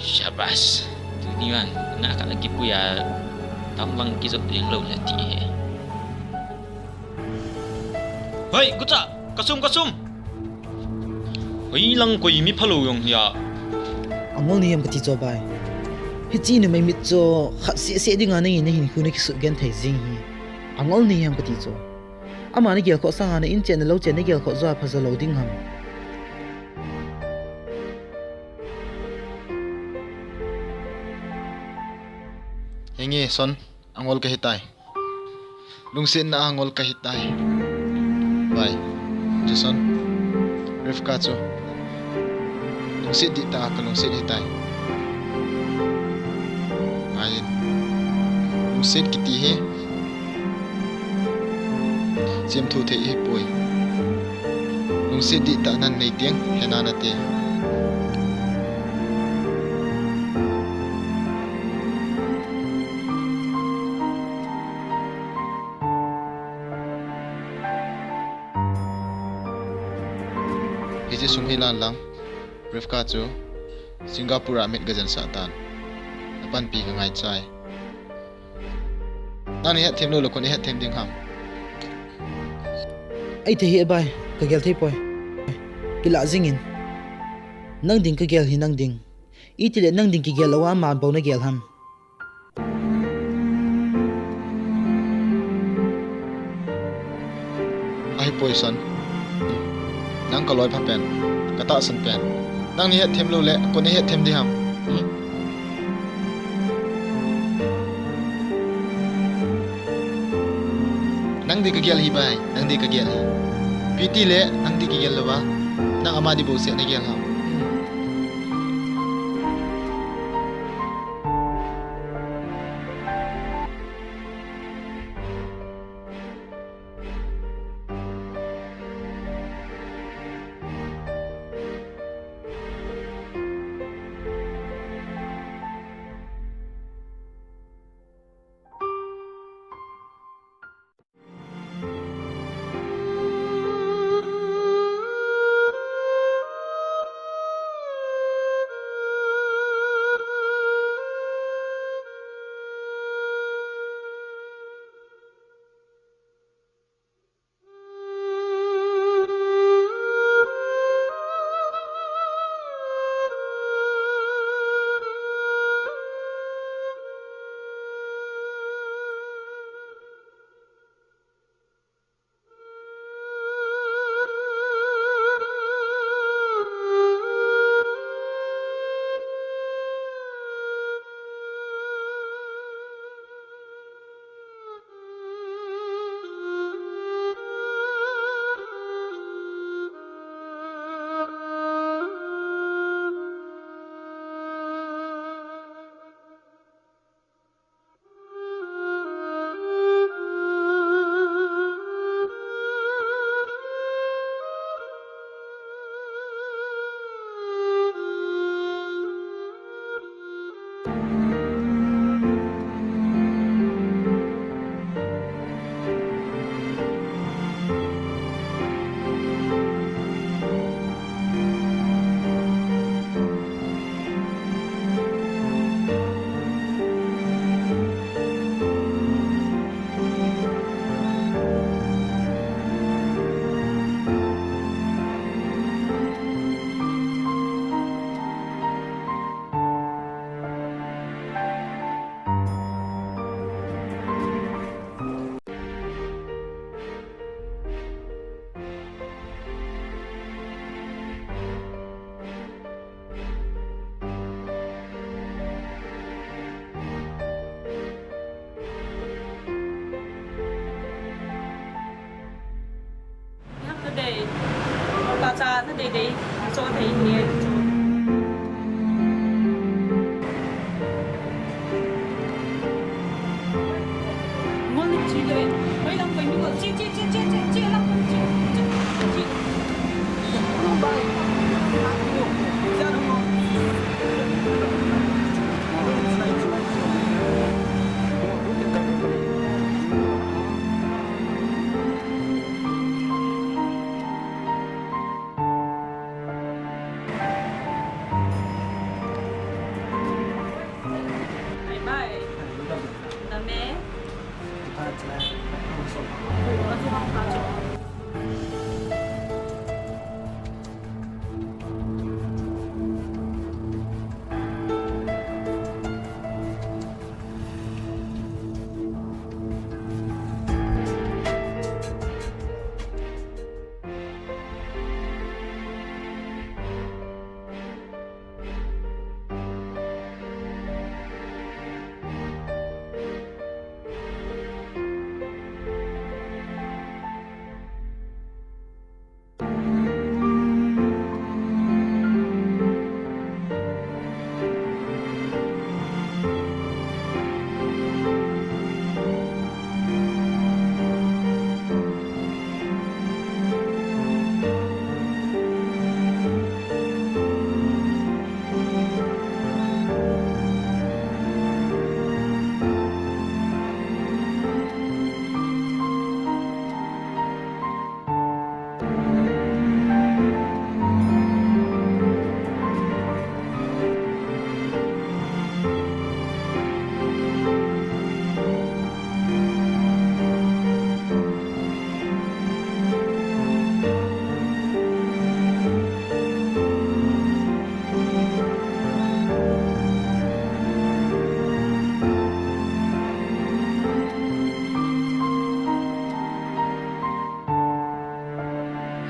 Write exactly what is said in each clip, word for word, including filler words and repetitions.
Shabash. Tuni vang, na ka na kipui a, tam vang kijot ding lou le ti he. Hoi, gucha, kasum, kasum. Hoi lang koi mi phalou jong hia. Angol nei ham kati chu bai. Hiche numei mit chu khat seh seh dinga nangin nahinkho nakisuh genthei jing hi. Angol nei ham kati chu. Ama nagel khoh sanga na in chen na lou chen nagel khoh joh a phajo lou ding ham. Henge, Son, angol kahitai. Lungsetna angol kahitai. Bai, Jason, Rivka chu lungset dihtah a kalungset ahitai. Ngaiyin, lungset kiti hi chemthu thei ahipoi. Lungset dihtah nan nei teng hena nate. Hiche sum hi lan lang, Rivka chu Singapore a mit gajensah tan. Napanpi kangaichai. Nang nahetthem lou le koin nahetthem ding ham? Eithei hih e bai, kagel theipoi. Kilah jingin. Nang ding kagel hi nang ding. Itile nang ding kigel louva ama bou nagel ham? Ahipoi Son. Nang kaloipha pen, katahsan pen. Nang nahetthem lou le koin nahetthem ding ham? Nang ding kagel hi bai, nang ding kagel hi. Ipi tile nang ding kigel louva, nang ama ding bouseh nagel ham?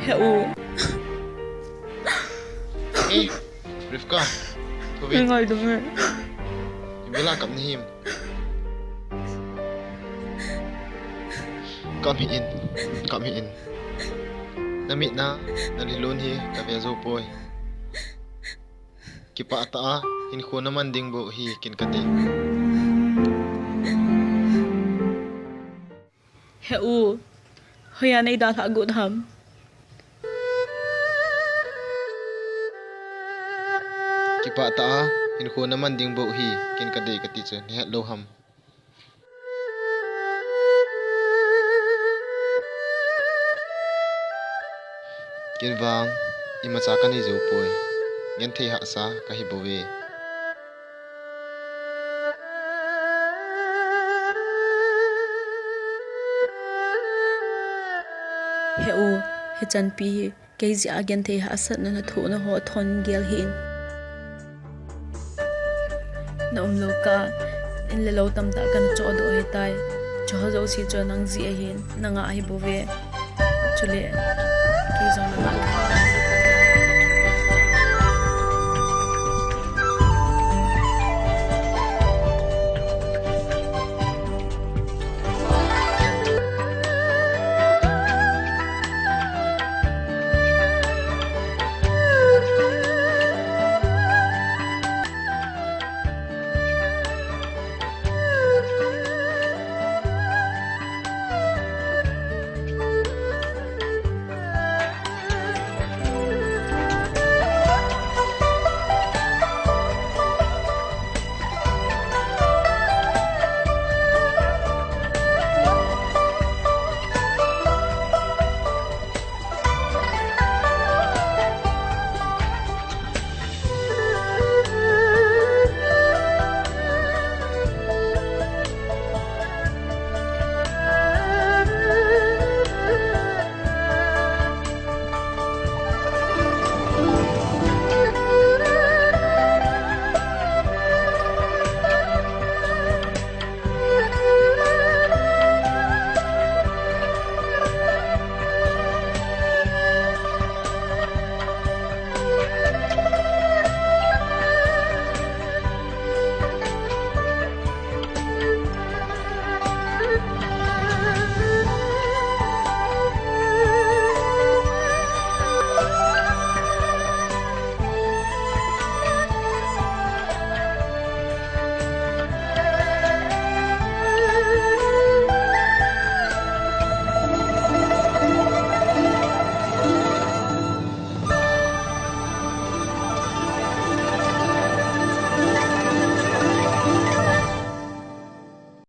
He u. Hey, Rivka. Thovin. Ngai dum e. Ibola kap nahim. Kap hih in. Kap hih in. Namit na, nalilun hi kave jou poi. Kipah tah a, hinkho naman ding bou hi ken kadei. He u, hoiya neidalhah got ham? Kipah tah a, hinkho naman ding bou hi ken kadei kati chu nahet lou ham? Ken vang, imacha kanei jou poi. Genthei hahsa kahi bouve. He u, hichanpi hi kei jeh a genthei hahsatna nathohna ho thon gel hih in. Na umlou kah a, in le lou tamtah kana chohdoh ahitai. Chuho jouse chu nang jeh ahin, nangah ahi bouve. Chule, kei jong nangah ahi.